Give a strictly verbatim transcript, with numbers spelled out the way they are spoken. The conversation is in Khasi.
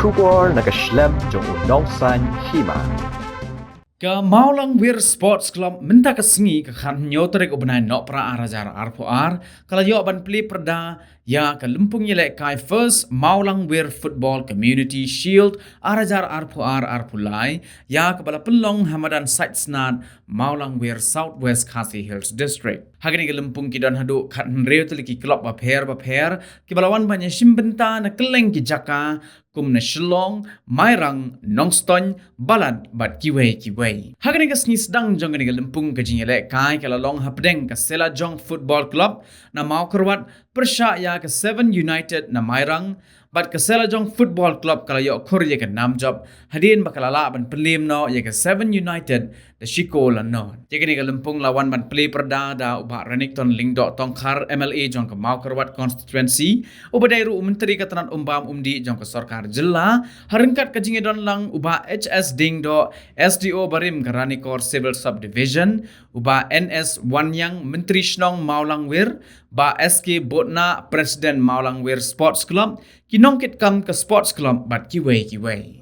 Khubor na ka shlem jong u nongsan hima. Ka Mawlangwir Sports Club mynta ka sngi ka khathynñiew tarik u bnai Nohprah ar hajar arphew ar ka la ïoh ban plie pyrda ïa ka lympung ïalehkai First Mawlangwir Football Community Shield ar hajar arphew ar arphew lai ïa kaba la pynlong ha madan Saitsnad, Mawlangwir, South West Khasi Hills District. Ha kane ka lympung ki don haduh khathynriew tylli ki club bapher bapher kiba la wan ban ïashim bynta na kylleng ki jaka kum na Shillong, Mairang, Nongstoiñ, Balat bad kiwei kiwei. Ha kane ka sngi sdang jong kane ka lympung ka jingïalehkai ka la long hapdeng ka Selajong Football Club na Mawkyrwat pyrshah ïa ka Seven United na Mairang, bad ka Selajong Football Club ka la ïoh khur ïa ka nam jop hadien ba ka la lah ban pynliem noh ïa ka Seven United da shi kol la nod. Ïa kane ka lympung la wan ban plie pyrda da u Bah Renikton Lyngdoh Tongkhar, M L A jong ka Mawkyrwat Constituency, uba dei ruh u Myntri ka tnat umbam umdih jong ka sorkar jylla, ha ryngkat ka jingïadon lang u Bah H S Diengdoh, S D O barim ka Ranikor Civil Subdivision, u Bah N S Wanniang, Myntri Shnong Mawlangwir, Bah S K Botnah, President Mawlangwir Sports Club, ki nongkitkam ka Sports Club bad kiwei kiwei.